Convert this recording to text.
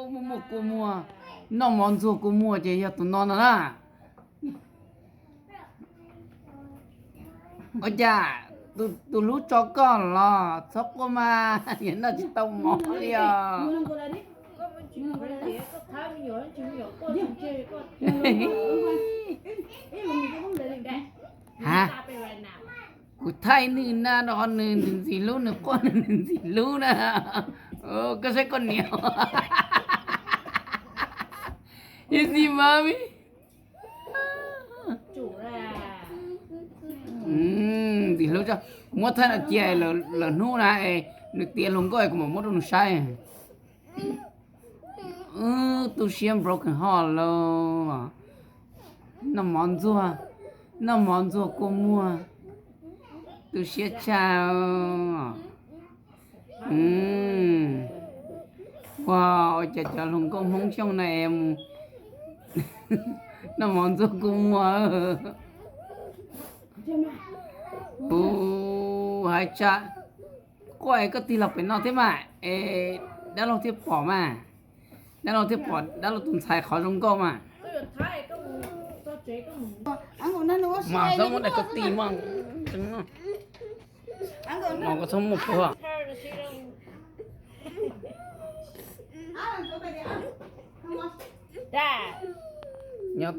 Muaj muaj kua muag, noj mov ntxuag kua muag ces yog tus no no na. Ua cas tus hlub tso koj los txhob quaj mas, noj tsis tau mov li os. Ha, kuv thaij nws na, rau qhov nws ntxim hlub, nws quaj nws ntxim hlub na. Koj saib koj niam. Ntxim hlub, muab thaij no cia lawm hnub na, nws tiav hluas nkauj kuv mam muab rau nws saib. Tu siab broken heart lauj. Noj mov ntxuag, noj mov ntxuag kua muag, tu siab tshaj. Ua, ua cas cov hluas nkauj Hmoob Xyooj no es mus noj mov ntxuag kua muag. Ua, hais tsa, quaj es koj tig los pem no thiab mas, es dab laug thiaj pom mas, dab laug thiaj pom dab laug tus ntxhais qhov zoo nkauj mas. Mas txhob muab daim koj tig mas, mas koj txhob muaj puag. Nyob